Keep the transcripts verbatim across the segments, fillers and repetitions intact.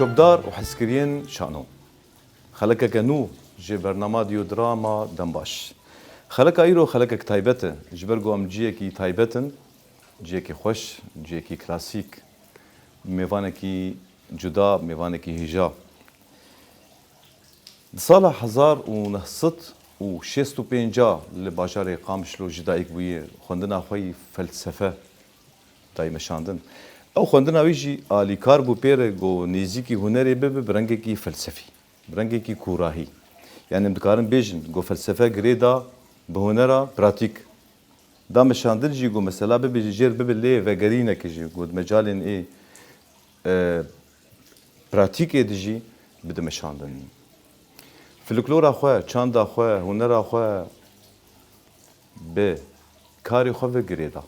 Çokdar û hezkiriyên şano. Xelekeke nû ji bernama Dîyodrama Dembaş. Xeleka îro xelekek taybet e. Ji ber ku em ciyekî taybet in, ciyekî xweş, ciyekî klasîk, mêvanekî cuda, mêvanekî hêja. Di sala hezar û neh sed û şêst û pênc li bajarê Qamişlo ji dayik bûye, xwendina xwe yî felsefe dayî meşandin. Ew xwendina wî jî alîkar bû pê re ku nêzîkî hunerê bibe bi rengekî felsefî, bi rengekî kûrahî. Yani em dikarin bêjin ku felsefe girê da bi hunera pratîk. Da meşandin jî ku mesela bibe jêr bibe lê vegerîneke jî ku di mecalên ê, e, pratîkê de jî bide meşandin. Folklora xwe, çanda xwe, hunera xwe bi karê xwe ve girê da.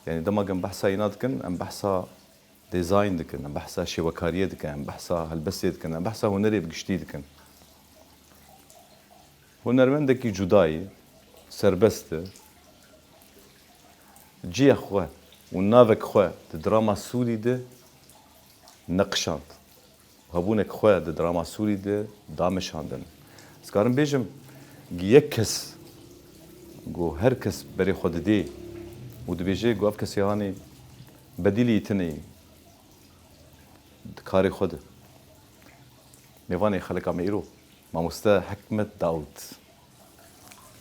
Yani dema em behsa îna dikin, em behsa design dikin, em behsa şêwekariyê dikin, em behsa helbestê dikin, em behsa hunerê bi giştî dikin. Hunermendekî cudayî, serbest e, ciyek xwe û navek xwe di drama Sûrî de neqişand. Hebûnek xwe di drama Sûrî de dameşandin. Ez karim bêjim, gi yek kes, ku her kes berê xwe didê û dibêje ku ev kesê hanê bedîlî tune ye di karê xwe de. Mêvanê xeleka me îro, mamoste Hikmet Daûd.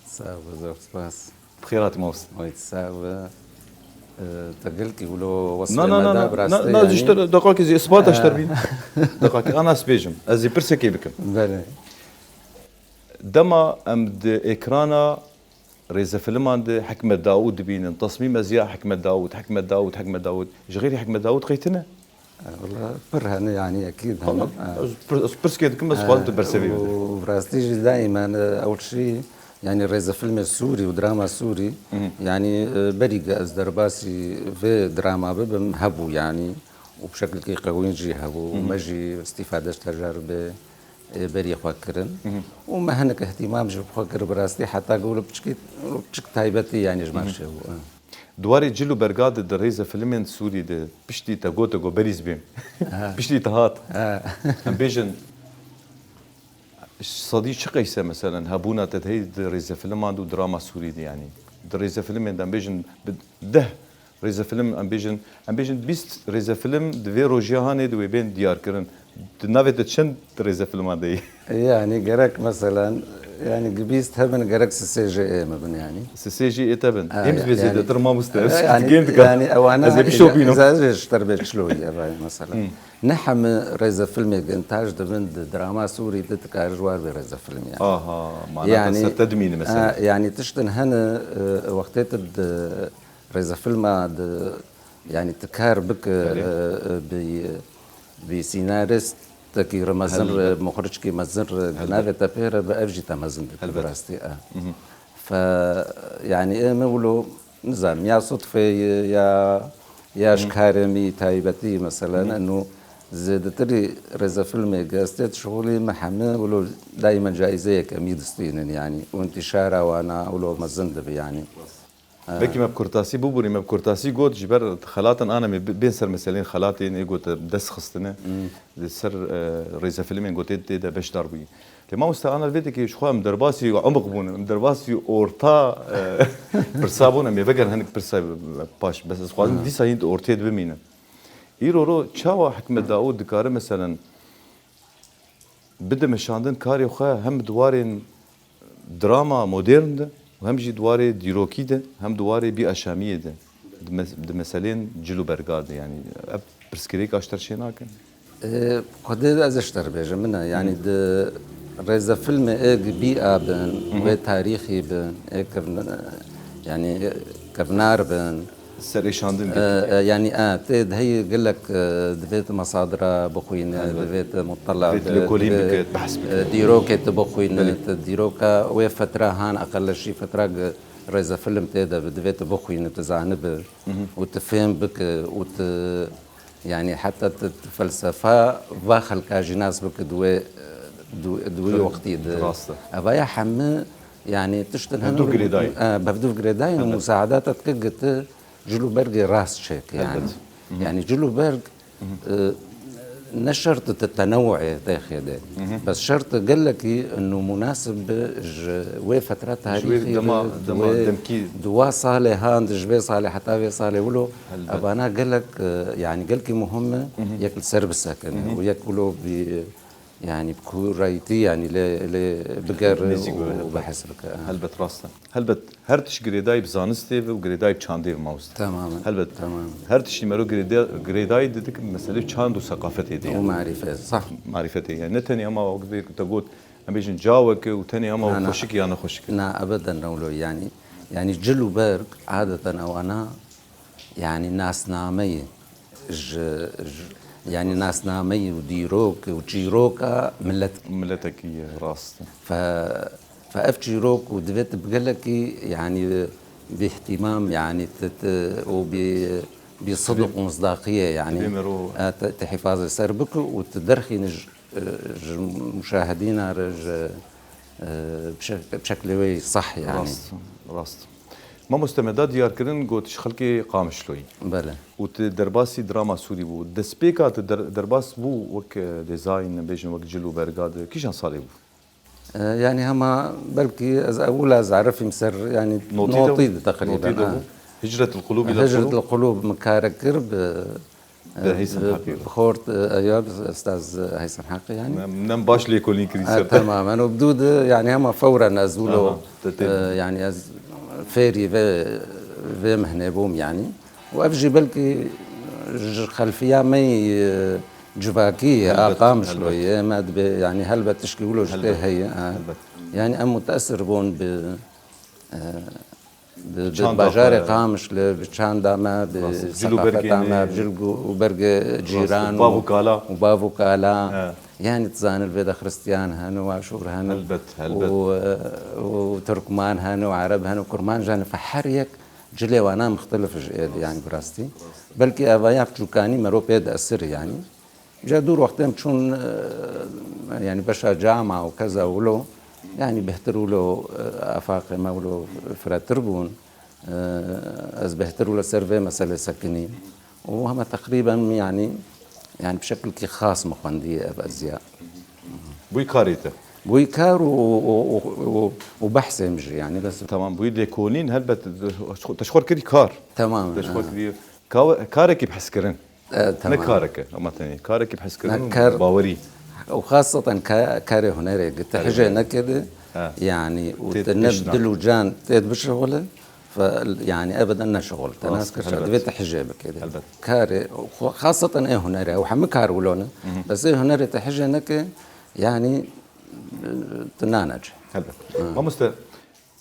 Sağ ol, zor spas. Bi xêr hatî mamoste. Oy, sağ ol. Ee, te gelkî wilo Na, wesfê na, me na, da na, bi rastî na, na, yanî. Ji te deqakê zî ispat e ji te re bîn. Deqakê, ana ez bêjim. Ez zî pirsekê bikim. Belê. Dema em di ekrana rêzefilman de Hikmet Daûd dibînin. Tesmîm ez ya Hikmet Daûd, Hikmet Daûd, Hikmet Daûd. Ji xêrî Hikmet Daûd qey tune? E, wela pir hene, yanî ekîd hene. Tamam. E. Ez pir-, ez pirskê dikim, ez xwazim tu bersevî bide. Û bi rastî jî daîmen, e, ew şî, yanî rêzefilmê Sûrî û drama Sûrî, Hı hı. yanî, e, berî ku ez derbasî vê drama bibim, hebû yanî. Û bi şekilkî qewîn jî hebû. Hı hı. Me jî îstîfade ji tecaribê, e, berî xwe kirin. Hı hı. Û me hinek îhtîmam jî bi xwe kir bi rastî, heta ku wilo piçkî, wilo piçik taybetî yanî ji me Hı hı. re çêbû. Di warê cil û berga de di rêzefilmên Sûrî de piştî te gote ku berîz bêm. Ha. Piştî te hat. Ha. Em bêjin, sedî çi qeyse meselen hebûna te di hey di rêzefilman de û drama Sûrî de yanî? Di rêzefilmên de em bêjin bi deh rêzefilm em bêjin, em bêjin bîst rêzefilm di vê rojiya hanê di wê bên diyar kirin. Di navê te çend rêzefilman de ye? Yanî gerek meselen, yanî bîst hebin, gerek sisê jê ê me bin yanî. Sisê jê ê te bin. Ha, Êm ya-, zê yanî, zêdetir mamoste, ez yanî, digên dikim. Yanî ewana Ez ê bişopînim. Ez ê ji te re bê çilo ye, vay, meselen. Hı. Ne hemi rêzefilmê gintaj dibin di drama Sûrî de dikare ji war bê rêzefilm yanî. Aha, mana Yanî, ser te dimîne mesela. Ha, yanî tiştin hene, e, wextê tu di rêzefilma di, yanî tu kar bike, Belê. e, e, bi, bi sînaristekî re mezin Helbet. re, muxricekî mezin re, Helbet. navê te pê re bi ev jî te mezin dike bi Helbet. rastî, e. Mhm. Fe, yanî ê me wilo, nizanim, ya sudfê ye, ya, ya ji Hı. karê me taybetî, meselen, Hı. eno zêdetirî rêzefilmê gestê şixulî me heme wilo daîmen caîzeyeke me distînin, yanî, û întîşara wana wilo mezin dibe, yanî. Belkî me bi kurtasî bibûrî, me bi kurtasî got, ji ber xelatin ane me bi-, bên ser meselên xelatên ê got dest xistine, Hmm. li ser, e, rêzefilmên got tê, tê de beşdar bûyî. Lê mamoste Aner vê dikê ji xwe em derbasî emuq bûn, em derbasî orta, e, pirsa bûn, em ê vegerin hinek pirsa paş. Bes ez xwazim Ha. dîsa hîn di ortê de bimînim. Îro ro çawa Hikmet Daûd dikare meselen bide meşandin karê xwe hem di warên drama modern de û hem jî di warê dîrokî de, hem di warê bîaşamiyê de, di mes-, di meselên cil û berga de, yanî ev pirsgirêka ji te re çênake? Ê, xwedê ez ji te re bêjim, min e, yanî Hmm. di rêzefilmê ê bîa bin, Mhm. wê tarîxî bin, ê kevn-, yanî kevnar bin, Serêşandin E, e, yanî, e, tê de heyî gelek, e, divê tu mesadira bixwîne, Elbet. divê tu mutela Divê tu bi, lêkolîn divê, bike, behs bike. e, dîrokê tu bixwîne, Belê. tu dîroka wê fetra han, eqelleşî fetra ge-, rêzefilm tê de bi, divê tu bixwîne, tu zanibe Mhm. û tu fêm bike û tu, yanî, heta tu, tu felsefa va xelka jî nas bike di wê, e, di, di wî Belê. wextî de. Rast e. Eva ya heme, yanî, tiştin Hevdu hene girêdayî. e, bi hevdu girêdayî Elbet. musaada te dike ge tu cil û bergê rast çêke, yanî. Elbet. Mhm. Yanî cil û berg, Mhm. e, Ne şert di tenewuê dexê de. Bes şert gelekî inu munasib bi ji wê fetra tarîxî dema, re, dema wê demkî. Di wa salê han, di ji vê salê heta vê salê wilo, evana gelek, e, yanî gelkî muhim e, yek li ser bisekin û yek wilo bi, yanî bi kurayîtî, yanî lê, lê biger û behs bike. Helbet, rast e. Helbet, her tişt girêdayî bi zanistê ve û girêdayî bi çandê ve, mamoste. Temamen. Helbet. Temamen. Her tiştî mero girêda-, girêdayî didik meselê çand û seqafetê de. Û marîfet, sah. Marîfetê, yani ne tenê hema wek vê te got, em bêjin cawek e û tenê hema xweşik e ya nexweşik e. Na, ebeden ne wilo, yani, yani cil û berg adeten ewana, yani nasnameyê ji, ji, yani nasnameyê û dîrok û çîroka millet. Miletekî ye, rast e. Fe, fe ev çîrok û divê tu bi gelekî, yani bi îhtîmam, yani tu, tu, û bi, bi sidq û misdaqiyê, yani, e, te, te hifazê ser bike û tu derxîne ji, ji muşahidîna re, ji, e, bi şek-, bi şeklê wê sah, yani. Rast, rast. Mamoste, me da diyarkirin got ji xelkê Qamişloyî. Bele. Û tu derbasî drama Sûrî bû. Destpêka tu der-, derbas bû wek, e, design, bêjin wek cil û berga de. Kîjan salê bû? E, yani hema belkî ez ewil ez erifîm ser, yani notî de, notî de teqrîben, notî de ha. Bû. Hicretul Qulûbî de. Hicretul Qulûb min kare kir bi, bi Heysen Heqî re. Bi xort, e, ya, bi Ustaz Heysen Heqî, yani. Nem, nem baş lêkolîn kirî ser. Temamen. Û bi dû de, yani hema fewren ez wilo, aha, te tê, e, yani ez fêrî vê, vê mihnê bûm, yani. Û ev jî belkî ji xelfiya me yî, e, civakî, helbet, a Qamişloyê, helbet. Me dibê, yani helbet tişkî wilo ji tê heye, ha. Helbet. Yani em muteesir bûn bi, e, bi, bi bajarê Qamişlo, bi çanda me, bi seqafeta me, bi cil û bergê cîran û bav û kala. Rast, rast. Û bav û kala. He. Yani tu zanî li vê de Xristiyan hene û Aşûr hene. Helbet, helbet. Û, e, û Tirkman hene û Ereb hene û Kurmanc hene. Fe her yek cilê wana mixtelif ji ê, yani bi rastî. Belkî eva ya piçûkanî mero pê diesir, yani. Ca dûr wextê em çûn, e, yani beşa cama û keza wilo, yani bêhtir wilo, e, afaqê me wilo firetir bûn. E, ez bêhtir wilo ser vê meselê sekinî. Û hema teqrîben, yani, yani bi şeklekî xas min xwendiye ev eziya. Bûyî karê te? Bûyî kar û, û, û, û, û behsê min jî, yani, bes. Tamam, bûyî lêkolîn, helbet, te ji xwe kirî kar. Tamam, te ji xwe kirî ka-, karekî bi hezkirin. E, tamam. Ne kareke, ama tenê karekî bi hezkirin û bawerî. Û xaseten ka-, karê hunerê, te hijê neke de, yani, û te ne bi dil û can tê dibişixule, fe, yani, ebeden ne şixul. Te nas kir, divê te hijê bike de. Helbet. Karê, xwe-, xaseten ê hunerê, ew hemî kar wilo ne. Bes ê hunerê te hijê neke, yani, tu nanece. Helbet. Mamoste,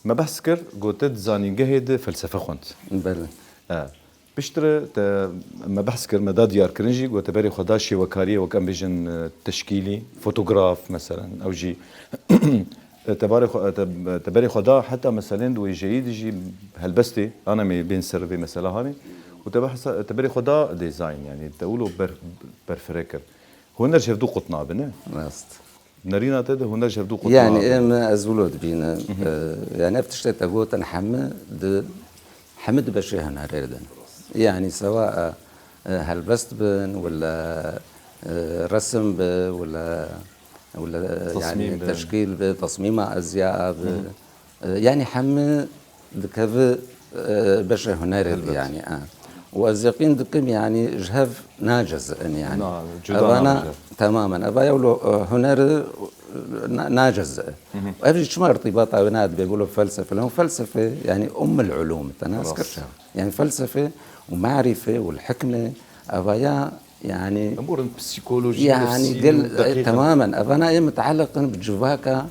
me behs kir, got te di zanîngehê de felsefe xwend. Belê. E, piştre te me behs kir, me da diyarkirin jî, got te berê xwe da şêwekariyê, wek em bêjin, e, teşkîlî, fotograf, meselen, ew jî, e, te barê xwe, te, te berê xwe da heta meselên di wêjeyî de jî helbestê, ana me bên ser vê mesela hanê, û te behsa, te berê xwe da design, yani te wilo ber-, berfireh kir. Huner ji hevdû qut nabe, ne? Rast. Nerîna te de huner ji hevdû qut nabe. Yani, em, ez wilo dibînim. E, yani ev tiştê te gotin heme di, heme di beşê hunerê de ne. Yani sewa, e, e, helbest bin, wila, e, resim bi, wila, wila, e, yani teşkîl bi, tasmîma ezya bi. E, yani heme dikeve, e, beşê hunerê de, yani, e. Û ez yeqîn dikim, yani, ji hev nacezi'in, yani. Na, cuda evana nabin ji hev. Temamen. Eva ya wilo, e, huner, e, na-, nacezi'e. Û ev jî çima irtîbata wê nadibe wilo felsefe? Lano felsefe, yani, ummul ulûm, te nas kir çawa. Yani, felsefe û marîfe û hikme, eva ya Yani, em borin psîkolojî, yani, nefsî gel, û deqîq in. Temamen. Evana ê muteleq in bi civaka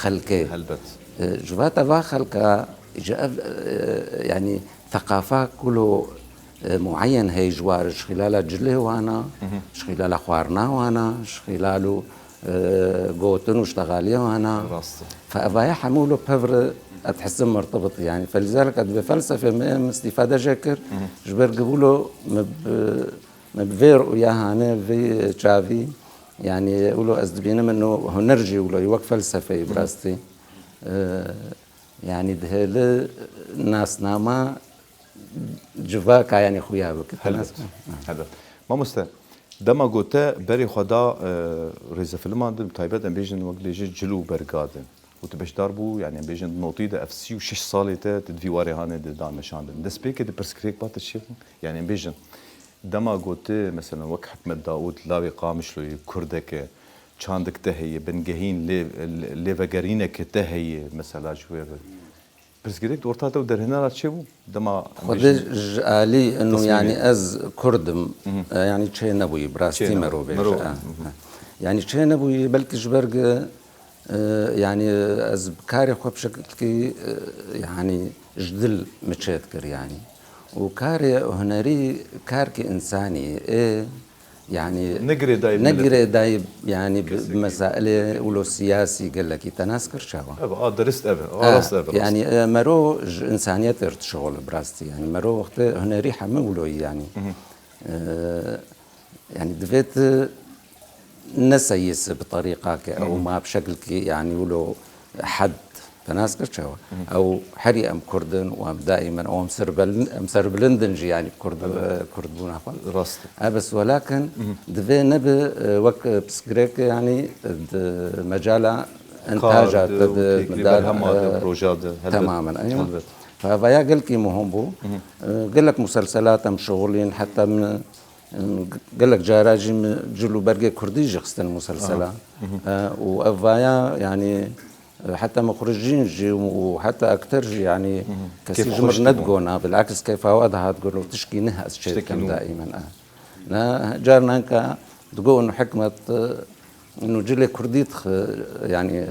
xelkê. Helbet. E, civata va xelka, ji ev, e, yani, teqafa kulo, e, muayyen heye ji war, ji xîlala cilê wana, ji xîlala xwarina wana, ji xîlalo, e, gotin û ştexaliya wana. Rast e. Fe evaya hemû lo pevre et hisim mirtibit, yani. Felizalik et bi felsefê me, me îstîfade jê kir, ji ber givulo me bi Me bi vê rûya hane, vê çavî, yani, wilo ez dibînim, ino huner jî wilo, wek felsefeyê, bi rastî. E, yani, dihêle nasnama civaka, yani, xuya bike. Helbet. Helbet. Mamoste, Dema ku te berê xwe da, e, rêzefilman de, bi taybet em bêjin wek dibêje cil û berga de û tu beşdar bû, yani em bêjin di notî de ev sî û şeş salê te tu di vî warê hanê de dan meşandin. Destpêkê de pirsgirêk ba te çi bû? Yani em bêjin dema ku tu, mesela wek Hikmet Daûd, lawê Qamişloyê, kurdeke, çandik te heye, bingehîn lê, lê, lêvegerîneke te heye, mesela ji wê re. Pirsgirêk di orta te û derhênera çêbû? Dema em Xwedê bêjin ji alî inu, tesmîmê. Yani ez kurd im, e, yani çê nebûyî, bi rastî Çê nebû. Merov bêje. Merov. Ha, ha. Yani çê nebûyî, belkî ji ber gi, e, yani ez bi karê xwe bi şekilkî, e, yani ji dil mi çê dikir yani. Û karê hunerî karkê însanî ê, yani Ne girêdayî ne milletê. Girêdayî, yani bi, Kesekî. Bi mesailê wilo siyasî gelekî te nas kir çawa? Ev a dirist ev e, a Ha, rast ev e, rast. Yani, e, mero ji însaniyetê re dişixule bi rastî. Yani mero wextê hunerî hemû wilo yî yani. E, yani divê tu neseyîsi bi terîqake ew ma bi şekilkî yani wilo hed te nas kir çawa? Ew herî em kurd in û em daîmen ew em serbil-, em serbilind in jî yani kurd, e, kurdbûna xwe. Rast. E, bes welakin divê nebe, e, wek, e, pirsgirêk yani di mecala Kar întaja de te û de têkilî medar, berhema de, e, proja de, helbet. Temamen, eywa. Helbet. Fa vaya gelkî muhim bû. E, gelek muselselat em şixulîn, heta min, e, gelek cara jî min cil û bergê kurdî jî xistin muselsela. E, û ev vaya, yani, e, heta muxrijîn jî û heta ekter jî, yani, kesî ji min nedigona, bilaks keyfa we dihat gon û tişkî neh ez çê dikim daîmen, e. Ne, carna hinka digo û Hikmet, e, Û cilê kurdî dixi, yani,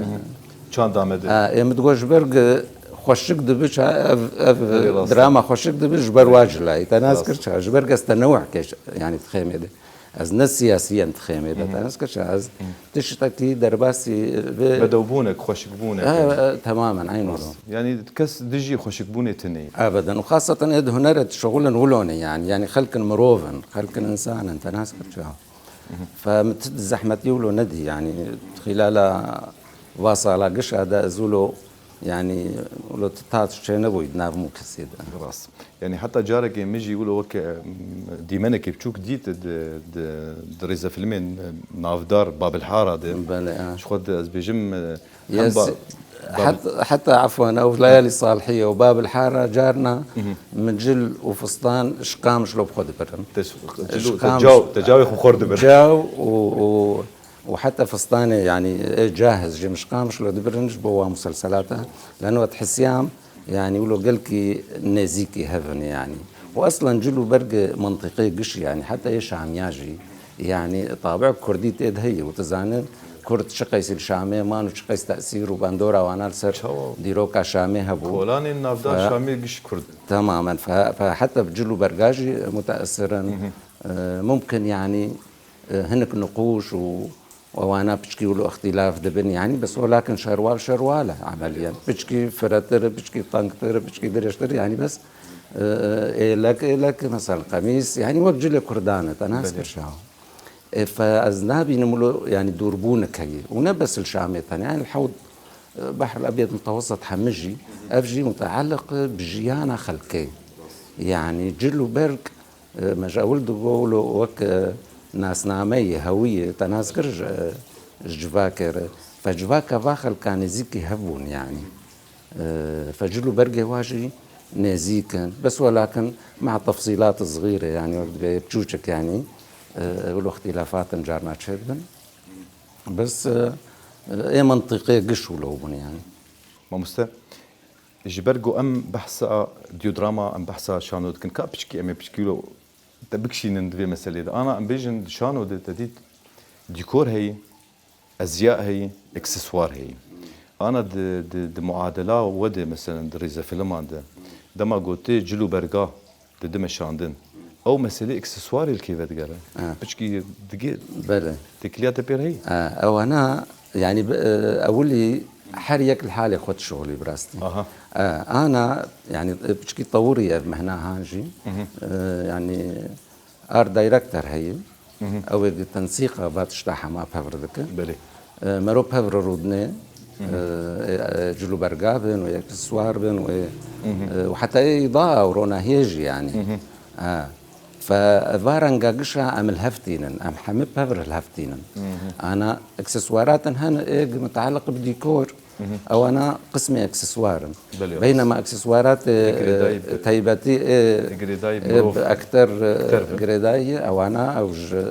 Çanda me de. Ha, ê min digot ji ber gi xweşik dibi ça ev, ev Belê, rast e. Drama xweşik dibi ji ber wa cilayî. Te nas kir ça, ji ber gi ez tenewuh keş, yani dixê me de. Ez ne siyasiyen dixê me de. Te nas kir ça, ez tiştekî derbasî vê Bedewbûnek, xweşikbûnek. Ha, e, temamen, eyn wilo. Yani kes dijî xweşikbûnê tune ye. Ebeden. Û xaseten ê di hunere dişixulin wilo ne yani. Yani xelkin mirov in, xelkin însan in. Te nas kir ça. Fe min ti zehmetî wilo nedî, yanî xîlala va sala gişa de ez wilo, yanî wilo ti tat çê nebûyî di nav mû kesê de. Rast. Yanî heta carekê min jî wilo weke, em, dîmenekê biçûk dît di, di, di rêzefîlmên, em, navdar Babilhara de. Belê, ha. Ji xwe de ez bêjim, e, Yes. Hem ba-, ba-, Heta, heta, efwen, ew Leyalî Salihî û Babil Hara carna min cil û fistan ji Qamişlo bi xwe dibirin. Te s-, Ji cil û te Qamiş-, caw, te cawê xwe xwar dibir. Caw û, û, û heta fistanê, yanî, ê cahiz jî min ji Qamişlo dibirin ji bo wa muselselata. Leno ez hisiyam, yanî, wilo gelkî nêzîkî hev in, yanî. Û eslen cil û berg mentiqê giş, yanî, heta yê Şamiya jî, yanî, tabi kurdî tê de heye û tu zanî, kurd çi qeysî li Şamê man û çi qeys tesîr û bandora wana li ser Çawa? Dîroka Şamê hebû. Kolanên navdar Şamê giş kurd. Temamen. Fe, fe heta bi cil û berga jî muteesir in. E, mumkin, yanî, e, hinek niqûş û û wana piçkî wilo îxtîlaf dibin, yanî bes welakin şerwal şerwal e emeliyen. Piçkî firetir, piçkî tengtir, piçkî dirêjtir, yanî bes, e, êlek êlek, mesela qemîs, yanî wek cilê kurdan e, te nas Belê. Kir şaw. E, fe ez nabînim wilo, yanî dûrbûnik heye. Û ne bes li Şamê tene, yanî li hewt, e, Behr el Ebyed Mutewesset hemî jî, ev jî mutealiq bi jiyana xelkê. Yanî cil û berg E, me ji ewil digot wilo wek, e, nasnameyê, hewiyê, te nas kir ji, e, ji civakê re. Fe civaka va xelka nêzîkî hev bûn, yanî. E, fe cil û bergê wa jî nêzîk in. Bes welakin meha tefsîlat zixîre, yanî wek dibê çûçik, yanî, e, wilo îxtîlafat in carna çêdibin. Bes, e, ê mentiqê giş wilo bûn, yanî. Mamoste, Ji ber ku em behsa dîyodrama, em behsa şano dikin, ka piçkî em ê piçkî wilo te bikişînin di vê meselê de. Ana em bêjin di şano de te dît dîkor heye, ezya heye, ekseswar heye. Ana di, di, di muadela we de, meselen di rêzefîlman de, dema gotê cil û berga dide meşandin. Ew meselê ekseswarê li kê vedigere? Ha. Piçkî digê Belê. Têkiliya te pê re heye? Ha, ewana, yanî, bi, e, ewilî her yek li halê xwe dişixulî bi rastî. Aha. E, ana, yanî, e, piçkî tewirî ev mehna han jî. Hı hı. E, yanî, art director heye. Hı hı. Ew ê di tensîqa va tişta hema pevr dike. Belê. E, mero pevr rûdinê, Hı hı. e, e, e, cil û berga bin û ekseswar bin û, e, Hı hı. e, û heta ê îda û ronahiyê jî, yanî. Hı hı. E, Fe va renga gişa em li hev tînin, em hemî pev li hev tînin. Ana ekseswaratin hene êg mutaliq bi dîkor, ewana qismê ekseswar in. Belê, rast. Beynema ekseswaratê, Girêdayî e, bi, taybetî, e, girêdayî e, mirov bi ekter, e, ekter bi. Girêdayî, ewana ew ji,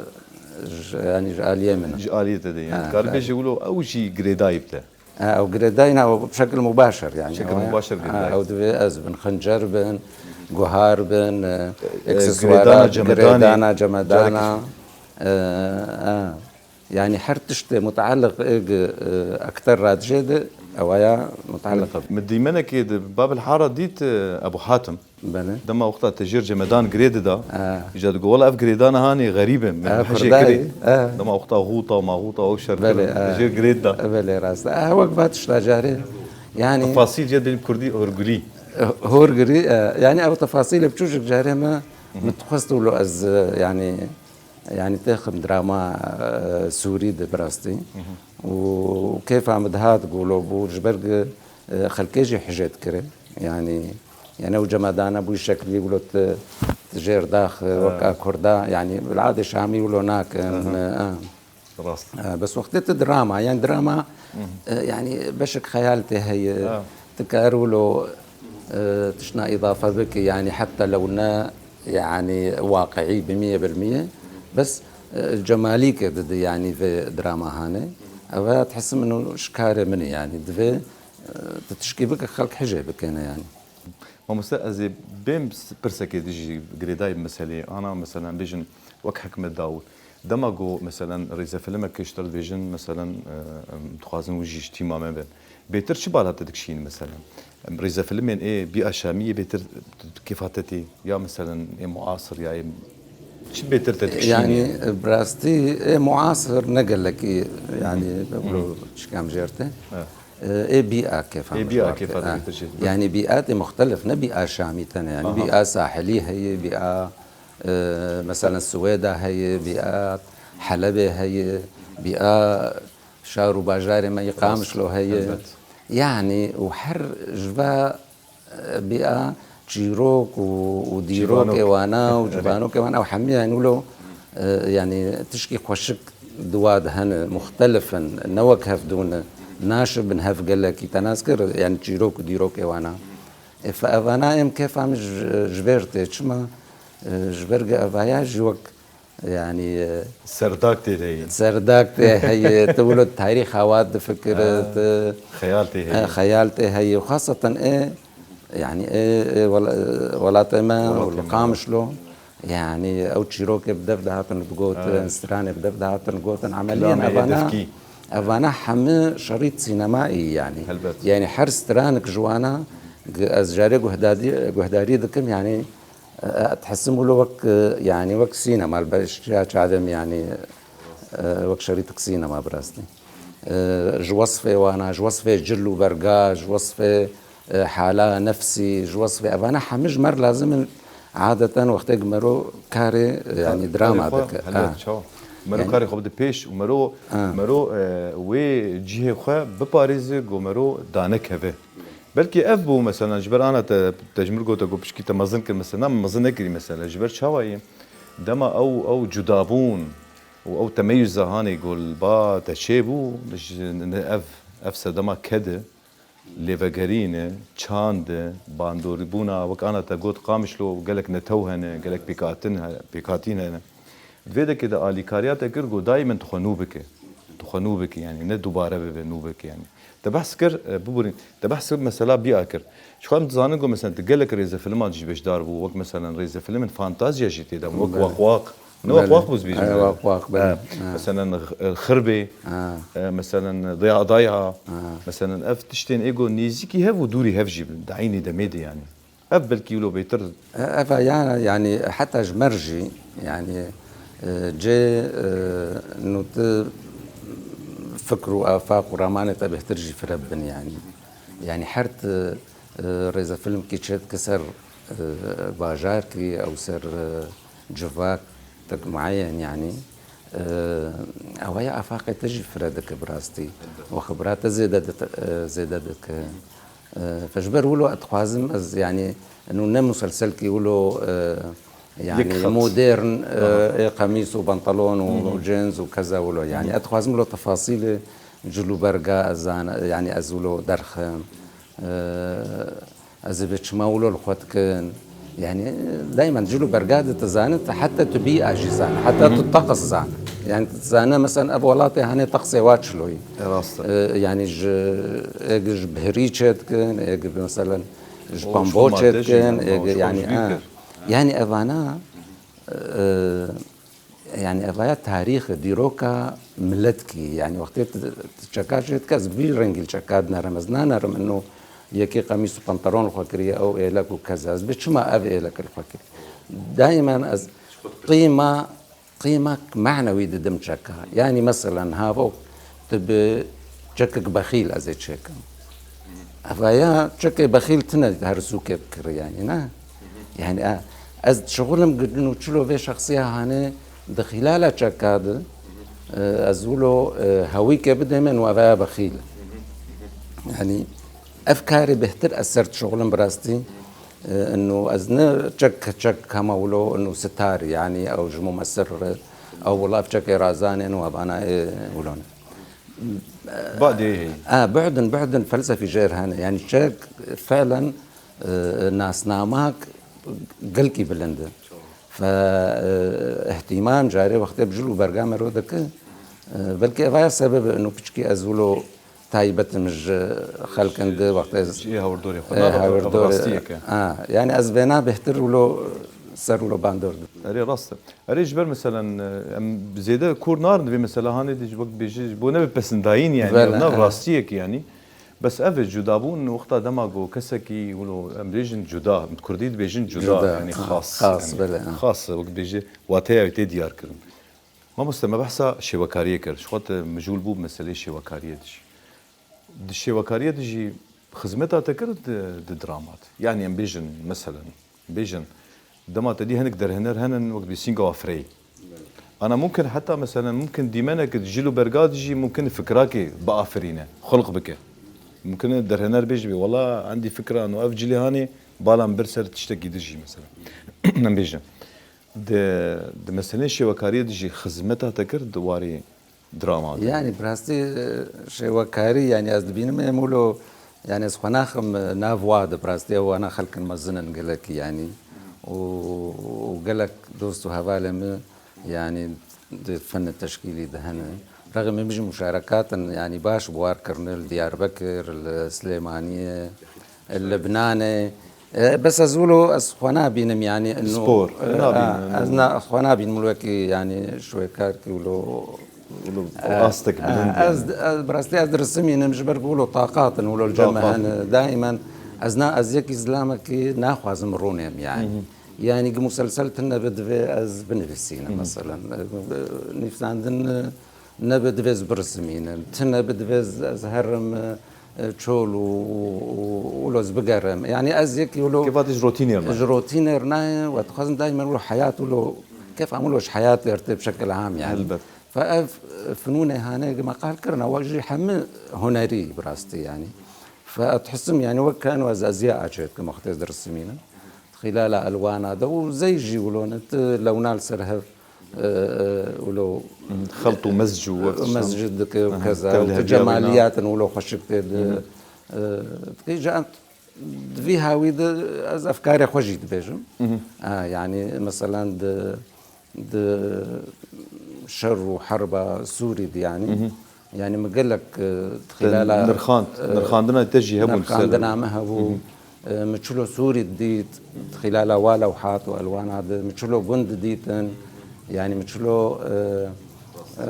ji, yanî ji aliyê min in. Ji aliyê te de, yanî. Ha, dikarî belê. Bêjî wilo ew jî girêdayî bi te. Ha, ew girêdayî ne, ew bi şekil mubaşir, yanî. Şekil ew, mubaşir ha, girêdayî. Ew divê ez bin, xincer bin, guhar bin, e, e, ekseswarat, girêdana cemedanê, girêdana cemedana, carekî. E, ha. Yanî her tiştê mutaliq êg, e, ekter radijê de, ewaya mutaliq e. Min dîmenekê di Babil Hara dît, e, Ebu Hatim. Belê. Dema wexta te jêr cemedan girê dida, ha, îca digo, "Wela ev girêdana hanê xerîb in, min hejê kirê." Ha. Dema wexta xûta, ma xûta, ew şer kirin, ha, te jêr girê dida. Belê, rast e. Ha, wek va tişta carê, yanî tefasîl jê dibên kurdî horgirî. Horgirî, e, yanî ew tefasîlê biçûcik carê me, min dixwest wilo ez, e, yanî, yanî têxim drama, e, sûrî de bi rastî. Û kêfa min dihat, gulo bû, ji ber ku, e, xelkê jî hijê dikire. Yanî, yanî ew cemadana bûyî şeklî wilo tu, tu jêr dax, e, wek a kurda, yanî bil'adê şamî wilo nakin, e, e. Rast. E, bes wextê tu drama, yanî drama, e, yanî beşek xeyal tê heye, tu kar wilo, e, tiştna îdafe bike, yanî heta lew ne, yanî waqiî bi miyê bil miyê, bes, e, cemalîke dide, yanî vê drama hane. Ev ya dihesim min û ji karê min e, yanî divê, e, tu tişkî bike xelk hijê bikene, yanî. Mamoste, ez ê bêm pirsekê dijî girêdayî bi meseleyê. Ana, meselen, bêjin wek Hikmet Dawûd. Dema ku, meselen, rêzefilmek ji te re dibêjin, meselen, e, em dixwazin wî jî ji tîma me bin. Bêtir çi bala te dikişînin, meselen? Em rêzefilmên ê bîa şamî yê bêtir kêfa te tê? Ya, meselen, ê muasir ya ê çi bêtir te dikişînin? Yanî, bi rastî ê muasir ne gelekî, yanî, wilo çikam jêr tê. Evet. Ê bîa kêfa min jêr tê. Ê bîa kêfa te bêtir jêr tê. Yanî bîatê muxtelif, ne bîa şamî tenê. Yanî bîa sahilî heye, bîa, e, meselen Swêda heye, bîa Helebê heye, bîa şar û bajarê me yê Qamişlo heye. Elbet. Yanî û her ji va, e, bîa çîrok û, û dîrokê wana û civanokê wana ew hemî, yanî wilo, e, yanî tişkî xweşik di wa de hene, muxtelif in, ne wek hevdû ne, naşibin hev gelekî, te nas kir, yanî çîrok û dîrokê wana. E, fe evana êm kêfa min ji, ji vêr tê. Çima? E, ji ber ge evaya jî wek, yanî, e, serdak tê heye. Serdak tê heye, tu wilo tarîxa wa difikire, tu xeyal tê heye. E, xeyal tê heye. Xaseten ê, yanî ê, ê wela-, welatê me, Welatê me. Qamişlo. Yanî ew çîrokê bi dev dihatin digotin, stranê bi dev dihatin gotin. Emeliyen evana, evana hemî şerît sînemayî yanî. Helbet. Yanî her stranik ji wana, ez carê guhdarî, guhdarî dikim, yanî, e, dihesim wilo wek, e, yanî wek sînema, li ber şiya çavê min, yanî, e, wek şerîtik sînema bi rastî. E, ji wesfê wana, ji wesfê cil û berga, ji wesfê, e, hala nefsî, ji wesfê evana hemî ji me re lazim in. Adeten wextê ku mero karê, e, yanî drama dike. Helbet, çawa. Mero karê xwe bide pêş û mero, mero, e, wê cihê xwe biparêze ku mero danekeve. Belkî ev bû, mesela, ji ber ana te, te ji min gote ku pişkî te mezin kir, mesela, mezin nekirî, mesela, ji ber çawa yê? Dema ew, ew cudabûn û ew temeyuza hanê ku li ba te çêbû, ji, ne, ev, ev sedema ked e, lêvegerîn e, çand e, bandorîbûna, wek ana te got, Qamişlo gelek netew hene, gelek pêkhatin he-, pêkhatîn hene. Di vê dekê de alîkariya te kir, got, dayê min tu xwe nû bike. Tu xwe nû bike, yanî ne dubare bibe, nû bike, yanî. Te behs kir, e, biborîn, te behs kir, mesela bîa kir. Ji xwe em dizanin ku, mesela, tu gelek rêzefilman jî beşdar bû, wek, mesela, rêzefilmên fantazya jî tê de, wek Belê. Waq Waq. Ne Waq Belê. Waq bû, ez bêjim. He, Waq Waq, belê. He. He. Mesela, X-, Xirbê, he, e, mesela, Daya Daya, he, mesela, ev tiştên ê ku nêzîkî hev û dûrî hev jî bin, di eynî demê de, yanî. Ev belkî wilo bêtir. E, ev a ya, yanî heta ji me re jî, yanî, e, cê, e, nû tu fikr û afaq û ramanê te bêhtir jî fire bibin, yanî. Yanî her tu, e, rêzefilmkî çêdike ser, e, bajarkî ew ser, e, civak, tek mueyen, yanî, e, ew ya afaqê te jî fire dike bi rastî. Û xibra te zêde dike, e, zêde dike. E, fe ji ber wilo ez dixwazim ez, yanî, nû ne muselselkî wilo, e, Yani modern, e, e, qemîs û pantalon û jeans û keza wilo. Yani ez dixwazim wilo tefasîlê cil û berga ez zana, yani ez wilo derxim. E, ez ê vê çima wilo li xwe dikin. Yani daimen cil û berga de tu zanî, tu heta tu bîya jî zanî, heta tu teqs zanî. Yani tu zanî mesela ev welatê hanê teqsê wa çilo ye. E, rast e. E, yani ji, êk ji bihirî çê dikin, êk mesela ji pambo çê dikin, êk yani, e, yani evana, e, yani evaya tarîx, dîroka miletkî. Yani wextê tu, tu çeka çê dike, ez vî rengî li çeka dinerim, ez nanerim ino yekê qemîs û pantalon li xwe kiriye, ew êlek û keza. Ez bê çima ev êlek li xwe kiriye? Daimen ez qîma, qîma menewî didim çeka. Yani meselen havo tu bi çekek bexîl ez ê çêkim. Evaya çekê bexîl tine her sûkê bikir yani, ne? Yani, e, ez şixulim gidin û çilo vê şexsiya hanê di xîlala çeka de, e, ez wilo, e, hewîke bidême û evaya bexîl. Yani ev karê bêhtir ez ser dişixulim bi rastî. E, ino ez ne çek çek hema wilo ino sitar, yani ew ji mumesir, ew wilo ev çekê razanên û evana ê wilo ne. Badê heye. A, bu'din, bu'din felsefî jêr hene. Yani çek felen, e, nasnamak gelkî bilind e. Fe, e, ihtimal carê wextê bi cil û berga me ro dike, e, belkî evaya sebeb e ino piçkî ez wilo taybet im ji xelkin di wextê ez Ji ê hawirdorê xwe. E, nare, ev hawirdorê, rastiyek e. A, yani ez vêna bêhtir wilo ser wilo bandor didim. Erê rast e. Erê ji ber meselen, e, em zêde kor narin di vê mesela hanê de ji wek bêje ji bo nebe pesindayîn yani, Bele, ev nav e. rastiyek yani. Bes ev e cudabûn wexta dema ku kesekî wilo em bêjin cuda, bi kurdî dibêjin cuda, Cuda, yani ha, xas. Xas, yani, bele, ha. Xas e, wek bêje wateya wê tê diyar kirin. Mamoste, me behsa şêwekariyê kir. Ji xwe te mijûl bû bi meseleyê şêwekariyê de jî. Di şêwekariyê de jî xizmeta te kir di, di drama de. Yani em bêjin, meselen, bêjin, dema te dî hinek derhêner henin, wek bi Sînga Afreyê. Ana mumkin heta, meselen, mumkin dîmenek di cil û berga de jî mumkin fikrakê biafirîne, xulq bike. Mumkin e derhêner bêje bê, wela endî fikra no ev cilê hanê, bala min bir ser tiştekî din jî, meselen. Em bêjin. Di, di meseleyê şêwekariyê de jî xizmeta te kir di warê drama de? Yani, bi rastî, e, şêwekarî, yani, ez dibînim ê mûlo, yani, ez xwe naxim, e, nav wa de, bi rastî, ew wana xelkin mezin in gelekî, yani, û, û gelek dost û hevalê min, yani, di fenê teşkîlî de hene. Rexê min jî muşarekat in, yani, baş bi war kirine li Diyarbekir, li Silêmaniyê, Lebnanê. E, bes ez wilo ez xwe nabînim, yani, ino, Spor, e, nabînim, a, ez na, xwe nabînim wilo wekî, yani, şwekarkî wilo. Wilo E, astek e, bilind, ez, yani. Ez, bi rastî ez dirisimînim, ji ber ku wilo taqat in, wilo li cem me Taqat. Hene. Daimen ez na, ez yekî zilamekî naxwazim rûnêm, yani. Hı hı. Yani, ki muselsel tune bi divê ez binivîsînim, Hı hı. meselen. E, e, nivîsandin, e, Nebe divê ez birisimînim, ti nebe divê ez, ez herim, e, çol û, û, û wilo ez bigerim. Yani ez yekî wilo Kêfa te ji rotînê re nayê. Ji rotînê re nayê, we dixwazim daîmen wilo heyat wilo, kêfa min wilo ji heyatê re tê bi şekil am yani. Helbet. Fe ev, e, finûnê hanê ki me qal kirine, we jî hemî hunerî bi rastî yani. Fe ez dihisim yani wek keno ez eziya acê dikim wextê ez dirisimînim. Xîlala elwana de û zey jî wilo ne, ti lewna li ser hev, e, e, wilo Xelt û mezc û wek tiştan. Mescid dike û Aha, keza, tevlî û ti hediya wêna. Cemaliyatin wilo xweşik tê di, Mhm. e, dikê, ji em, di vî hawî de ez efkarê xwe jî dibêjim. Mhm. Ha, yani, meselen di, di şer û herba Sûrî de, yani, Mhm. yani, min gelek, e, Te xîlala, nirxand, e, nirxandina te jî hebûn ser nirxandina min hebû. Mhm. E, min çilo Sûrî dît, xîlala wa lewhat û elwana de, min çilo gund dîtin, yani, min çilo, e, e,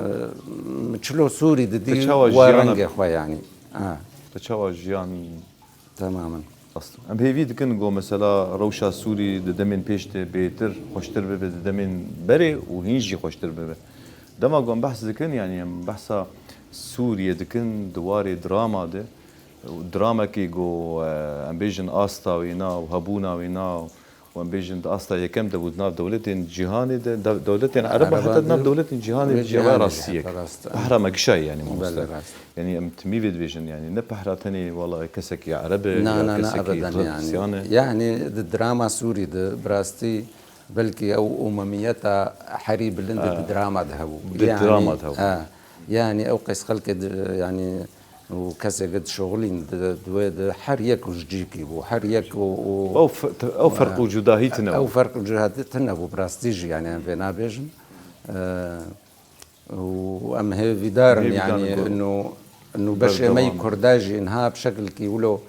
min çilo Sûrî didî Te çawa wa jiyana rengê xwe, yani. Ha. Te çawa jiyan Temamen. Rast. Em hêvî dikin ku mesela rewşa Sûrî di demên pêş de bêtir, xweştir bibe, di demên berê û hîn jî xweştir bibe. Dema ku em behs dikin, yani em behsa Sûriyê dikin di warê drama de, û dramekî ku, e, em bêjin asta wêna û hebûna wêna û û em bêjin di asta yekem de bû di nav dewletên cîhanê de, de, dewletên Ereb û heta di nav dewletên cîhanê de jî ev rastiyek. Pehra me gişayî yani mamoste. Belê, rast. Yani em timî vê dibêjin yani ne pehra tenê wala kesekî Ereb e ya kesekî Hristiyan e. Yani di drama Sûrî de bi rastî Belkî ew umemiyeta herî bilind di drama de hebû. Di drama de hebû. Yanî ew qeys xelkê di, yanî û kesê ke dişoxilîn di, di wê de her yek û ji cîkî bû, her yek û, û Ew fe-, ew ferq û cudahî tune bû. Ew ferq û cudahî tune bû, bi rastî jî, yanî em vê nabêjin. E, û em hêvîdar in, yanî ino, ino beşê me yî Kurda jî niha bi şekilkî wilo,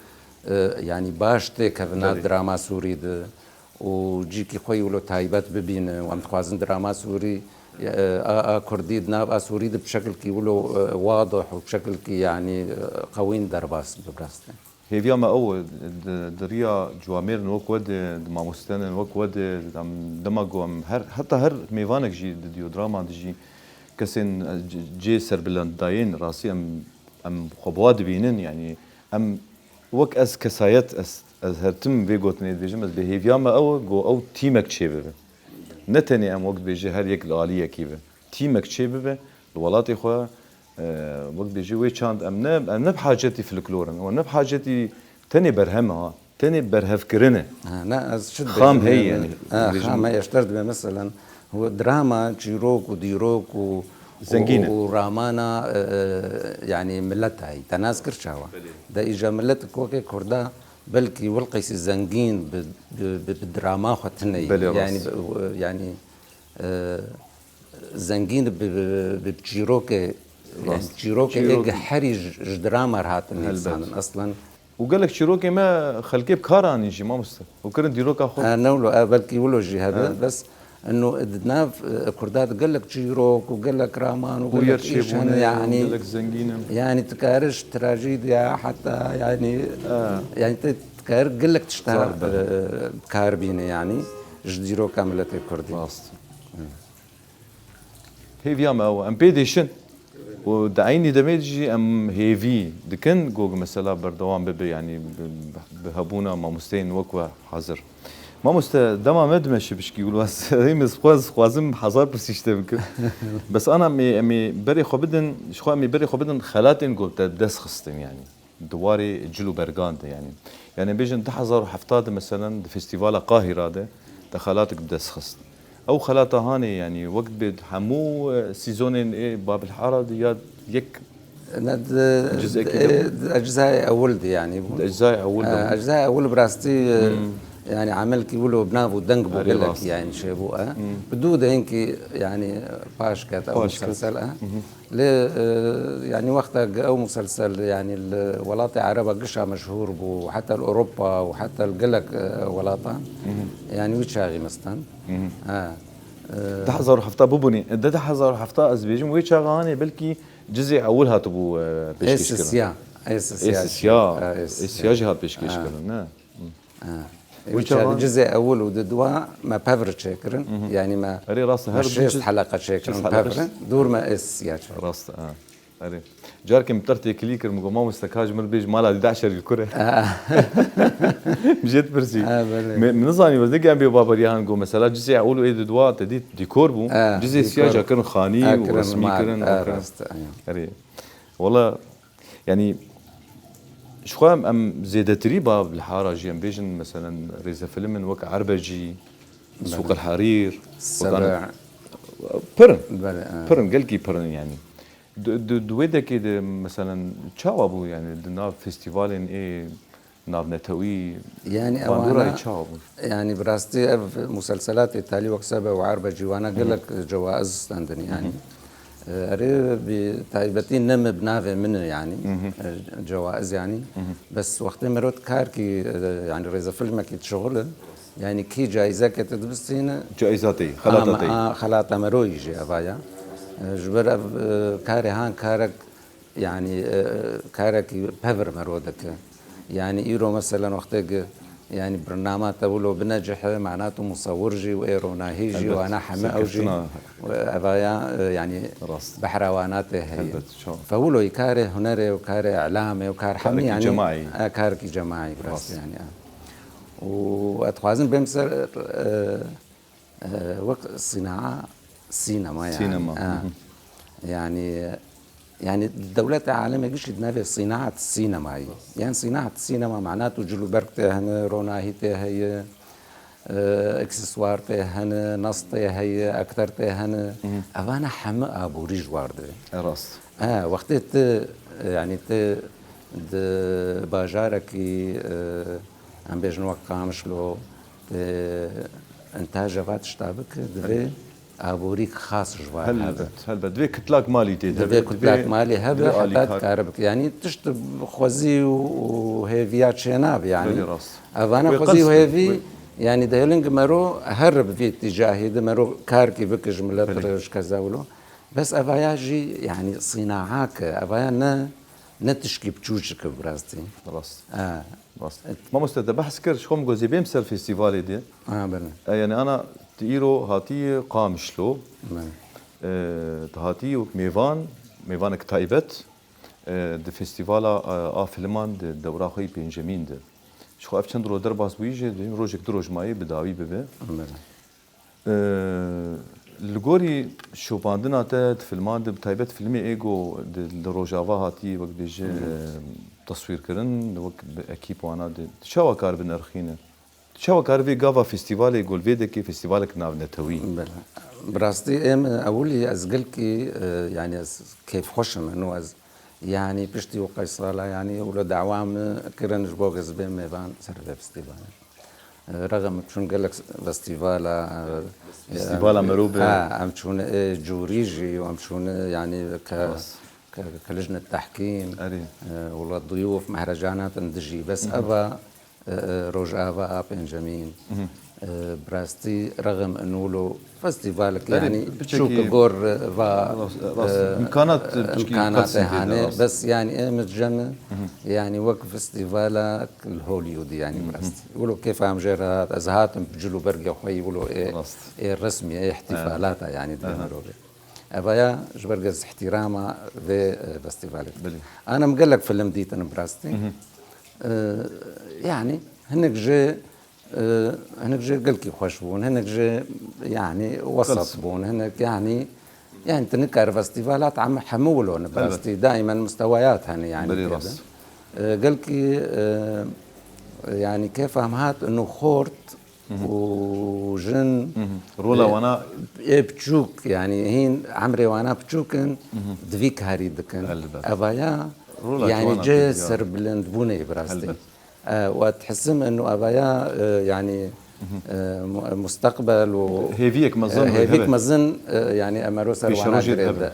e, yanî baş têkevin nav drama Sûrî de. û cîkî xwe yî wilo taybet bibîne û em dixwazin drama Sûrî, e, a, a Kurdî di nav a Sûrî de bi şekilkî wilo, e, wadih û bi şekilkî, yanî, e, qewîn derbas bibe, bi rastî. Hêviya me ew e, di, di riya ciwamêrin wek we de, di mamostenin wek we de, em dema ku em her, heta her mêvanek jî di dîyodrama de jî kesên, e, c-, cê serbilendidayên rastî em, em xwe bi wa dibînin, yanî em wek ez kesayet, ez, ez her tim vê gotinê dibêjim, ez bê hêviya me ew e, ku ew tîmek çêbibe. Ne tenê em wek dibêje her yek li aliyekî be. Tîmek çêbibe, li welatê xwe, e, wek dibêje wê çand em ne, em ne bi hacetî folklor in, û ne bi hacetî tenê berhem e, ha, tenê berhevkirin e. Ha, ne, ez çi dibêjim, Xam heye, yanî, ha, dibêjim. Xam heye, ji te re dibê, meselen, û drama, çîrok û dîrok û, Zengîn e. û, û ramana, e, e, yanî milet heyî. Te nas kir çawa? Belê. De îja milet wekê Kurda belkî wilqîsî zengîn bi, bi, bi, bi drama xwe tune ye. Belê, rast. Yanî bi, yanî, e, zengîn bi, bi, bi çîrokê, yanî Rast. çîrokê Çîrok- êk herî ji, ji drama re hatin Helbet. nivîsandin. Eslen Û gelek çîrokê me xelkê bi kar anîn jî, mamoste. Û kirin dîroka xwe. E, ne wilo, e, belkî wilo jî hebe, He. bes ino di nav, e, Kurda de gelek çîrok û gelek raman û Bûyer gelek îş hene, çêbûne, yanî, gelek zengîn in. yanî tu kare ji trajîdiya heta, yanî, E. yanî te, tu kare gelek tişta, Zor be. e, bi kar bîne, yanî ji dîroka miletê Kurdî. Rast. Hêviya me ew e. Em pê dêşin. Û di eynî demê de jî em hêvî dikin ku mesela berdewam bibe, yanî bi, bi hebûna mamosteyên wek we hazir. Mamoste, dema me dimeşe pişkî, wilo ez, ez xwe, ez xwazim hezar pirsî ji te bikim. Bes ana em ê, em ê berê xwe bidin, ji xwe em ê berê xwe bidin xelatên ku te bi dest xistin, yanî. Di warê cil û bergan de, yanî. Yanî bêjin du hezar û hevdeh de, meselen, di Festîvala Qahîra de te xelatek bi dest xist. Ew xelata hanê, yanî, wek dibê di hemû, e, sîzonên ê Babilhara de ya yek Ne, di, cizekî di, de bû? Di eczayê ewil de, yanî, bû. Di eczayê ewil de E, bû? Eczayê ewil bi rastî, e, Hmm. yanî, emelkî wilo bi nav û deng bû Erê gelek, rast. yanî, çêbû, e. Hmm. Bi dû dengî, yanî, paş ket ew Paş ket. muselsel, e. Mhm. Lê, e, yanî wexta ew muselsel, yanî li welatê Ereba gişa meşhûr bû, heta li Ewropa û heta li gelek, e, welatan, Mhm. yanî wî çaxî me stand. Mhm. Ha. E, Du hezar û hevdeh bibûnê. De du hezar û hevdeh ez dibêjim, wê çaxa hanê belkî cizê ewil hatibû, e, pêşkêş kirin. Êsisiya. Êsisiya. Êsisiya. Ha, Êsisiya. Êsisiya jî hat pêşkêş Ha. kirin, ne? Ha. Wî Wî çaxê çaxan cizê ewil û di dua me pevr çêkirin. Mhm. Yanî me Erê rast, me her du şêst ciz, heleqe çêkirin şêst heleqe. pevrin. Dûr me êsisiya çêkirin. Rast, ha. Erê. Carkê min ter têkilî kir, min got, "Mamoste, ka ji min re bêj mala dî dehşer ji kur e?" Ha. Min jê dipirsî. Ha, belê. Me, min nizanî, ez dê em bê baberiya han got, mesela cizê ewil û ê di dua te dît dîkor bû. Ha, Cizê siya dîkor. ca kirin xanî Ha, û kirin resmî mal. kirin, Ha, û kirin. rast, ha. Erê. Wala Yanî, ji xwe em, em zêdetirî ba li hara jî em bêjin, meselen, rêzefilmên wek Erbecî, Belê. Sûq el Herîr, Sebe. wek an-, pir in. Belê, e. Pir in, gelkî pir in, yanî. Di, di, di wê dekê de, meselen, çawa bû, yanî, di nav festîvalên ê navnetewî, Yanî bandora ewana, ê çawa bûn? Yanî, bi rastî ev muselselatê talî wek Sebe û Erbecî wana gelek cewaiz standin, yanî. Hı hı. E, erê, bi taybetî ne min bi navê min e, yanî, Hı hı. e, cewaiz, yanî. Hı hı. Bes wextê merot karkî, e, yanî rêzefilmekî dişixule, yanî kî caîzeke te dibistîne, Caîza te yî, xelata te yî. a, xelata meroyî jî eva ya. E, ji ber ev, e, karê han karek, yanî, e, karekî pevir mero dike. Yanî îro meselen wextê ki, yanî birnama te wilo binecihe, mana tu musewir jî û ê ronahî jî Elbet, wana heme ew jî serkeftina. û evaya, e, yanî Rast. behra wana tê heye. Elbet, çok. Fe wilo yî karê hunerê û karê îlamê û kar hemî Karekî yanî, cemaî. e, karekî cemaî bi rastî Rast. yanî, e. Û ez dixwazim bêm ser, e, e, wek sînaa sînema yanî. Sînema, E, hı hı. Yanî, yanî dewleta alemê gişî dinevê sînaat sînemayî. Yanî sînaat sînema mana tu cil û berg tê hene, ronahî tê heye. e, ekseswar tê hene, nas tê heye, ekter tê hene. Evana heme aborî ji war divê. E, rast. E, wextê tu, e, yanî tu di bajarekî, e, em bêjin wek Qamişlo, tu intaja va tişta bike, divê aborîk xas ji var hebe. Helbet, helbet. Divê kitlak malî tê de Divê be, kitlak divê, malî hebe, divê heta alîkar. Dikare bike. Yanî tişt xwezî û, û hêviya çênabe yanî. Belê rast. Evana Wê xwezî û qels be, hêvî, wê yanî dihêlin ki mero her bi vî tîcahî de mero karkî bike ji milet Belê. Re ji keza wilo. Bes evaya jî yanî sînaake, evaya ne, ne tişkî biçûçike bi rastî. Rast. E. Rast. Mamoste, te behs kir, ji xwe min got zê bêm ser festîvalê de. Ha, belê. E, yani ana tu îro hatî Qamişlo. Belê. E, tu hatî wek mêvan, mêvanek taybet, e, di festîvala, e, a filman de dewra xwe yî pêncemîn de. Ji xwe ev çend roj derbas bûyî jî, dibîn rojek du roj mayê bi dawî bibe. Belê. Ee, li gorî şopandina te di filman de, bi taybet filmê ê ku di, li Rojava hatî, wek dibêje, Hmm. e, teswîrkirin, wek bi ekîp wana de, tu çawa kar binirxîne? Tu çawa kar vê gava festîvalê, gol vê dekê festîvalek navnetewî? Belê. Bi rastî em, e, ewilî ez gelkî, e, yanî ez kêfxweş im, eno ez, yanî piştî û qey sala, yanî wilo dawa min kirin ji bo ez bêm mêvan ser vê festîvalê. Rexem çûn gelek festîvala, e, Festîvala e, merû be. Ha, em çûne, e, cûrî jî, em çûne, yanî ke, Rast. ke, ke lijne tehkîm, Erê. e, wela duyûf, mehrecanat in dijî. Bes Hı hı. eva, e, e, rojava a pêncemîn, Hı hı. e, bi rastî rexem in wilo festîvalek, Erê, yanî piçekî çûk gor, e, va, Rast, rast. e, Imkanat, e, piçekî imkanatê qasî tê de, hane. Rast. Bes, yanî, em cem, Hı hı. yanî, wek festîvala Hollywood, yanî, Hı hı. bi rastî. Wilo kêfa em jê re hat, ez hatim bi cil û bergê xwe yî wilo ê, Rast. ê resmî, ê ihtifalata, yanî, dibê Aha. mirovê. Evaya ji ber ez ihtirama vê, e, festîvalê. Belê. Ana em gelek film dîtin bi rastî. Hı hı. E, yanî, hinek jê, e, hinek jê gelkî xweş bûn, hinek jê, yanî, wesat Qels. bûn, hinek, yanî, yanî, tu nikare festîvalat em hemû wilo ne bi Elbet. rastî. Daimen mustewayat hene, yanî, Belê tê de. rast. E, gelkî, e, yanî, kêfa em hat, ino xort Hı hı. û jin, Hı hı. Rola e, wana ê biçûk, yanî, hîn emrê wana biçûk in, Hı hı. di vî karî dikin. Elbet. Evaya, Rola yanî, wana cê têkiliya. serbilindbûnê bi rastî. Elbet. E, û ez dihisim ino evaya, e, yanî, Hı hı. e, mu-, musteqbel û, Hêviyek mezin e, hêviyek hebe. mezin, e, yanî, em ero ser wana Pêşerojê girê hebe. de,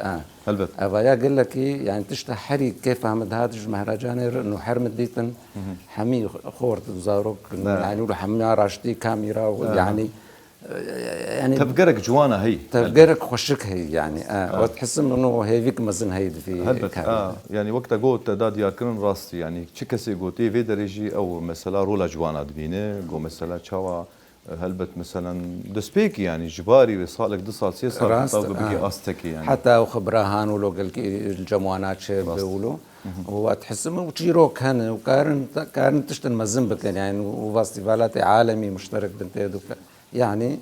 e. Elbet. Evaya gelekî, yanî, tişta herî kêfa min dihat ji mehrecanê re, ino her min dîtin, Hı hı. hemî xort û zarok, Ne. yanî, û hemî raştî kamîra û, Aha. yanî, e, yanî, Tevgerek ciwana heyî. tevgerek xweşik heyî, yanî. E, Ha. ez dihisim ino hêvîk mezin heyî di vî Helbet, karî ha. de. Yanî, wek te got, te da diyarkirin rastî, yanî, çi kesê gotê vê derê jî ew mesela rola ciwana dibîne, got mesela çawa Helbet, meselen, destpêkî, yanî, ji barî wê salek, du sal, sê sal Rast, heta ku bigê ha. astekê, yanî. Heta ew xibra han wilo gelkî li cem wana çêbe Rast. wilo. Mhm. Û ez dihisim û çîrok hene û karin, karin tiştin mezin bikin, yanî, û festîvalatê alemî muşterek bin tê de. Yanî,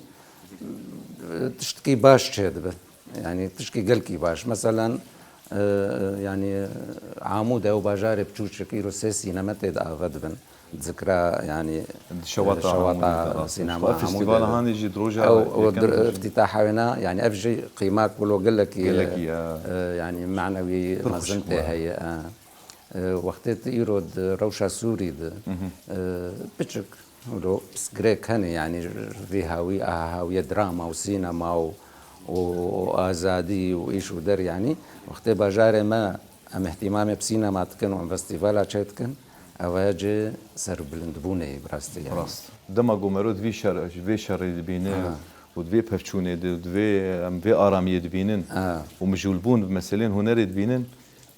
tiştkî baş çêdibe. Yanî, tiştkî gelkî baş. Meselen, e, yanî, Amûd ew bajarê biçûçik, îro sê sînema tê de ave dibin. Zikra, yanî, Di şewata şewata Amûdê de, rast e. sînema Ev festîvala Amûdê de. hanê jî di roja Ew, ew yekem dir-, de jî. iftîtaha wê na, yanî ev jî qîmak wilo gelekî, Gelekî, e, ya. e, yanî manewî Pir mezin xweşik tê bû. heye, e. E, wextê tu îro di rewşa Sûrî de, Mhm. e, piçik, wilo pirsgirêk hene, yanî vî hawî, aha hawîye drama û sînema û, û, û azadî û îş û der, yanî wextê bajarê me em îhtîmamê bi sînema dikin û em festîvala çê dikin, ev heye cê serbilindbûnê ye bi rastî, yanî. Rast. Dema ku mero di vî şer-, ji vê şerê dibîne Ha. û di vê pevçûnê de, di vê, em vê aramiyê dibînin Ha. û mijûlbûn bi meselên hunerê dibînin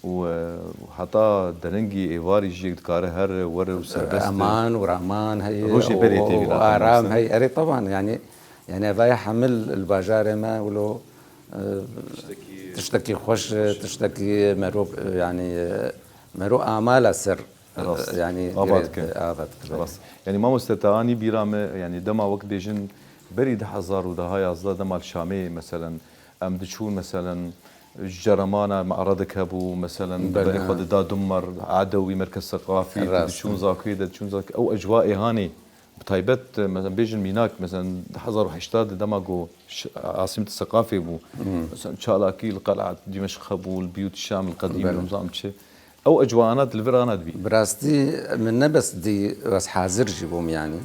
û, e, heta derengî êvarî jî dikare here, were û serbest be. Eman û raman heye Rojê berê û, tê û vîna aram heye. Erê, teban, yanî, yanî, evaya hemil li bajarê me wilo, e, tiştekî xweş, tiştekî mero, yanî, e, mero amala ser, Rast. yanî, Ava girê dike. ava dike. Rast. Yanî, mamoste, te anî bîra me, yanî, dema wek bêjin, berî du hezar û yazdeh, dema li Şamê, meselen, em diçûn, meselen, Ceremana me'redek hebû, meselen, Belê, berê xwe ha. dida Dummer, Edewî, Merkez Seqafî, tu Rast. diçûn Zakuyê de, diçûn Zakuyê. Ew ecwaê hanê Bi taybet, e, mesela bêjin mînak, mesela di hezar û heştê de dema ku ş-, Asîmîyet Seqafê bû. Mesela çalakî li Qel'et Dîmeşq hebû, li Biyût Şam li Qedîm, Belê. Nizam çi. Ew ecwaana di li vir ana dibî. Bi rastî min ne bes dî, ez hazir jî bûm yanî.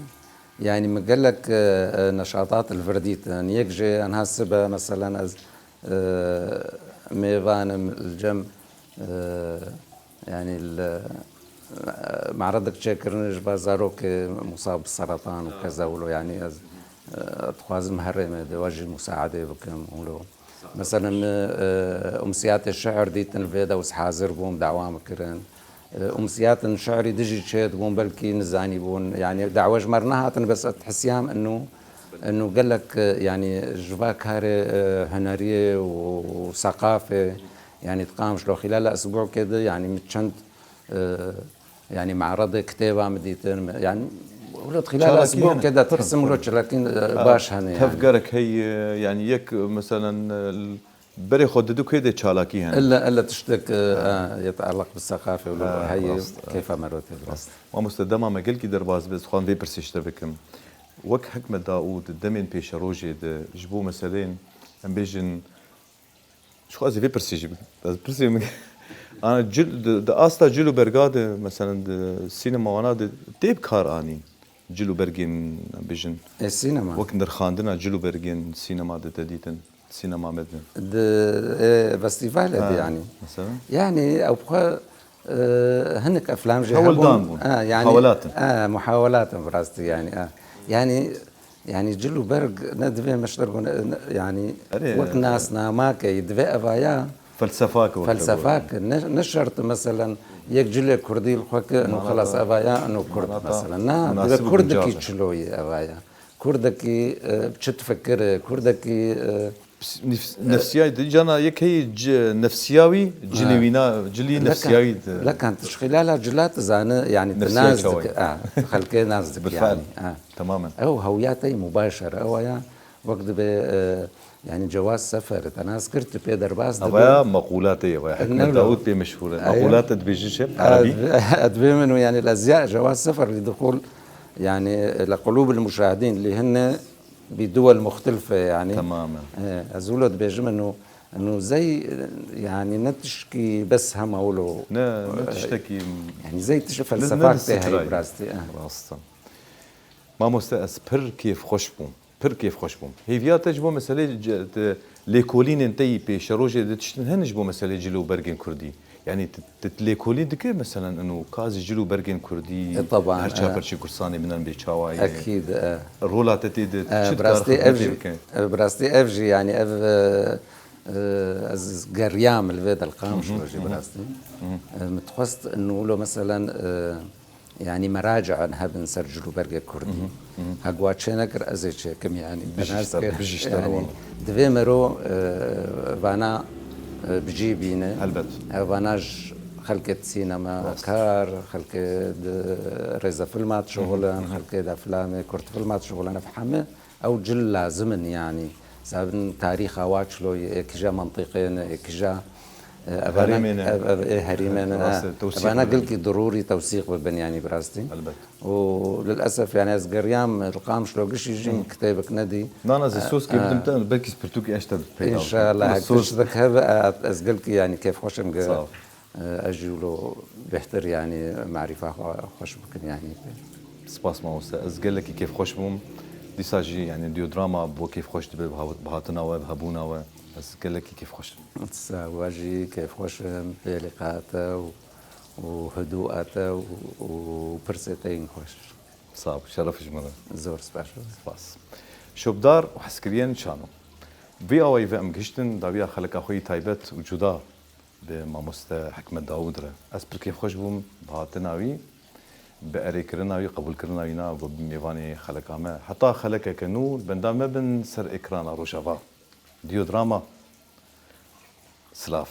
Yanî min gelek, e, e, neşatat li vir dîtin. Yek jê enha sibe, meselen, ez, e, mêvan im li cem, e, yanî li, e, me'redek çêkirin ji va zarokê musab bi seretan û keza wilo, yanî ez, e, dixwazim herêmê de we jî musaedê bikim wilo. Meselen, min, e, umsiyatê şi'ir dîtin, li vê de ez hazir bûm, dawa min kirin. E, umsiyatên şi'rî dijî çêdibûn, belkî nizanîbûn. Yanî dawe ji me re nehatin, bes ez dihisiyam inu, inu gelek, e, yanî ji va karê, e, huneriyê û, û seqafê, yanî di Qamişlo xîlala esbûkê de, yanî min çend, e, yanî me'redê kitêba min dîtin, yanî wilo di xîlala Çalakî hene. Esbûkê de Pir, dihisim pir. Wilo çalakî, e, Ha, baş hene yanî. Tevgerek heye, yanî yek, meselen, e, berê xwe didu kê de çalakî hene. Ille, ille tiştek, e, Ha. e, yetealleq bi seqafê wilo Ha, heye, rast, keyfa me re tê biraz. Rast. Mamoste, dema me gelkî derbas be, ez dixwazim vê pirsê ji te bikim. Wek Hikmet Daûd, demên pêşerojê de ji bo meseleyên, em bêjin, Ji xwe ez ê vê pirsê jî bikim. Ez pirsê min. Ana cil, di, di asta cil û berga de, meselen, di sînema wana de tê bi kar anîn. Cil û bergên, em bêjin. E, sînema. Wek nirxandina cil û bergên sînema de te dîtin. Sînema me de. Di, e, festîvalê de Ha, yanî. Mesela? Yanî, ew bi xwe, e, hinek eflam jî Hewldan hebûn. Bûn. Ha, yanî, Hewlatin. Ha, muhawelatin bi rastî yanî, ha. Yanî, Yanî cil û berg ne divê meşter bû, ne, ne, yanî Erê, wek erê. Nasnamake, divê evaya Felsefake wek felsefake. Ne, ne şert, meselen, yek cilê kurdî li xwe ke, eno Manata, xelas evaya, eno kurd, manata, meselen. Na, divê münasib û kurdekî güncel. Çiloyî evaya. Kurdekî, e, çi difikire, kurdekî, e, Nefs-, nefsiyayî de, cana yek heyî ci-, nefsiya wî, cilî Ha. wî na, cilî Lekan, nefsiyayî de. Lekan, tu ji xîlala cila tu zane, yanî tu Nefsiyayî nas çawayî. Dike, ha, xelkê nas dike, Bilfe'l. Yanî, ha. Temamen. Ew hewiyateyî mubaşer, ew ya, wek dibe, e, yanî cewaz sefer, te nas kir, tu pê derbas dibe. Avaya meqûlatê ye, vaya. Hikmet Daûd pê meşhûr e. Meqûlate dibêjin şev, erebî. Dibê min û yanî lezya cewaz sefer li dixul, yanî li qulûb li muşahidîn, li hinne bi duwel muxtelife, yanî. Temamen. E, ez wilo dibêjim, eno, eno zey, yanî ne tişkî bes hema wilo. Ne, ne tiştekî Yanî zey tişt ne, ne felsefak tê heyî strayî. Bi rastî, e. Rast e. Mamoste, ez pir kêfxweş bûm. Pir kêfxweş bûm. Hêviya te ji bo meselê ce-, te, lêkolînên te yî pêşerojê de tiştin hene ji bo meselê cil û bergên kurdî? Yanî tu, tu lêkolîn dike, meselen, ino ka ez ê cil û bergên kurdî E, taban, her çar e. Perçê Kurdistanê bînin bê çawayî. Ekîd, e. Rola te tê de E, çi bi dikar rastî ev xizmetê jî, bike? E, bi rastî ev jî, yanî ev, e, e, ez geriyam li vê de li Qamişlo jî bi rastî. E, min dixwest ino wilo, meselen, e, Yanî meraci'an hebin ser cil û bergê kurdî. Hegwa çê nekir, ez ê çêkim, yanî. Bijî ji te re, bijî ji te re, yanî, wala. Divê mero, e, vana, e, bi cî bîne. Helbet. E, vana ji xelkê di sînema Rast. Kar, xelkê di rêzefilma dişuxulin, xelkê di eflamê kurtfilma dişuxulin, ev heme Ew cil lazim in, yanî. Sabin tarîxa wa çilo ye, ê kija mentiqê ne, ê kija, e, evana, Herêmê ne. Ev, ev, ê herîmê ne, Rast ha. E, tewsîq Evana bibin. Gilkî dirûrî tewsîq bibin, yanî bi rastî. Elbet. Û lilesef, yanî ez geriyam, li Qamişlo gişî jî min kitêbek nedî. Nana, ez ê E, soz kê e. Bidim te, belkî pirtûkê eşte peyda bikim. Înşallah, Soz. Hek tiştek hebe, e, ez gilkî, yanî kêfxweş im ge. Sağ ol. Ez jî wilo bêhtir, yanî, marîfa xwe xweş bikim, yanî. Spas mamoste. Ez gelekî kêfxweş bûm. Dîsa jî, yanî, Dîyodrama bo kêfxweş dibe bi haw-, bi hatina we, bi hebûna we. Ez gelekî kêfxweş im. Sağ ol, ez jî kêfxweş im, pê lîqaya te û, û hidûa te û, û pirsê te yên xweş. Sağ ol, şeref ji min re. Zor spas. Spas. Şopdar û hezkiriyên Çano. Vî awayî ve em gihiştin dawiya xeleka xwe yî taybet û cuda. Bi mamoste Hikmet Dawûd re. Ez pir kêfxweş bûm bi hatina wî, bi erêkirina wî, qebûlkirina wî na, ku mêvanê xeleka me. Heta xelekeke nû, benda me bin ser ekrana Rojava. Dîyodrama. Silav.